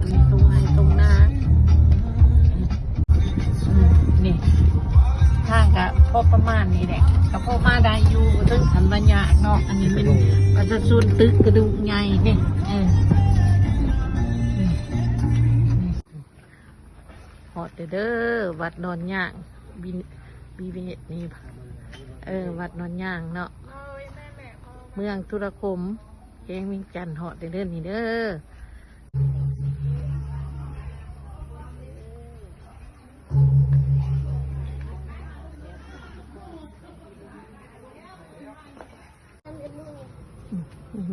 ຕົງໄຮ່ຕົງນາ ນີ້ ທາງກະພໍປະມານນີ້ແຫຼະ ກະພໍມາໄດ້ຢູ່ ເຖິງຄັນວ່າຍາກເນາະ. ອັນນີ້ແມ່ນປະຊາຊົນຕຶກກະດູກໃຫຍ່ນີ້ ເອີ ຮອດແລ້ວເດີ ວັດດອນຍາງ ບິ ບິເວດນີ້ ເອີ ວັດດອນຍາງເນາະ ເມືອງທຸລະຄົມ ແຂວງວຽງຈັນ ຮອດແລ້ວເດີນີ້ເດີ.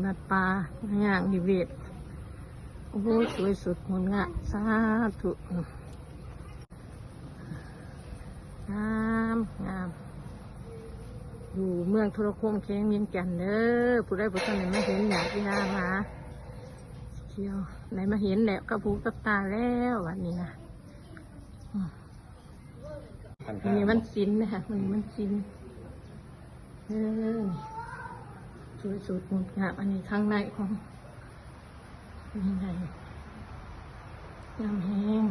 ວັດປ່າຍາງນິເວດ ໂອ້ໂຫ ສວຍສົດງົດງາມ ສາທຸ ງາມ ງາມ ຢູ່ເມືອງທຸລະຄົມ ແຂວງວຽງຈັນເດີ. ຜູ້ໃດບໍ່ທັນໄດ້ມາເຫັນ ຍາດໄປຫາ ມາ ທ່ຽວ ໄດ້ມາເຫັນແລ້ວ ກັບຫູກັບຕາແລ້ວ ວັດນີ້ນະ. ມື້ນີ້ວັນສິນນະຄະ ມື້ນີ້ວັນສິນ ເອີ ສວຍສົດງົດງາມ. ອັນນີ້ທາງໃນຂອງ ນີ້ໄງ ງາມແຮງ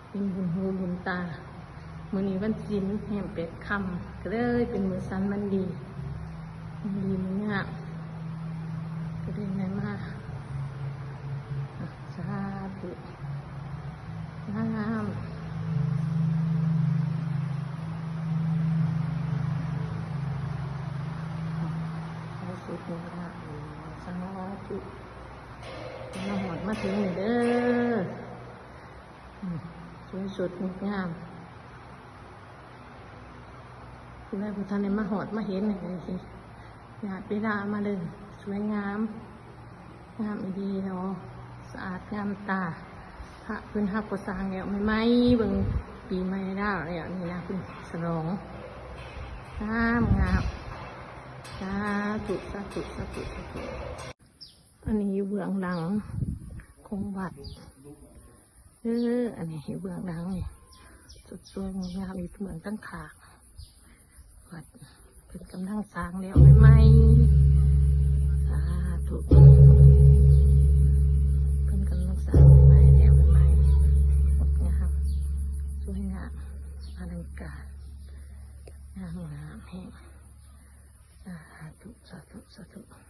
ເປັນບຸນຫູບຸນຕາ. ມື້ນີ້ວັນສິນ ແຮມແປດຄ່ຳ ກະເລີຍເປັນມື້ສັນວັນດີ ມື້ດີມື້ງາມ ກະເລີຍໄດ້ມາ ສາທຸ ງາມ ສາທຸ ສາທຸ ມາຮອດມາເຖິງແລ້ວເດີ ອືມ ສວຍສົດງົດງາມ. ຜູ້ໃດບໍ່ທັນໄດ້ມາຮອດມາເຫັນນີ້ກະຊິ ຍາດໄປລາມາເດີ ສວຍງາມ ງາມອີ່ຫຼີເນາະ ສະອາດງາມຕາ. ພະເພິ່ນຮັບກໍ່ສ້າງແລ້ວໃໝ່ໆ ເບິ່ງປີໃໝ່ລາວແລ້ວນີ້ນະ ເພິ່ນສະຫຼອງ ງາມ ງາມ ສາທຸ ສາທຸ ສາທຸ ສາທຸ. ອັນນີ້ຢູ່ເບື້ອງຫຼັງຂອງວັດເດີ ອັນນີ້ຢູ່ເບື້ອງຫຼັງນີ້ ສົດສວຍງົດງາມ ຢູ່ເບື້ອງທາງຂ້າງວັດ ເພິ່ນກຳລັງສ້າງແລ້ວໃໝ່ໆ ສາທຸ ເພິ່ນກຳລັງສ້າງໃໝ່ໆ ແລ້ວໃໝ່ໆ ງົດງາມ ສວຍງາມ ອະລັງການ ງາມ ງາມແຮງ ສາທຸ ສາທຸ ສາທຸ.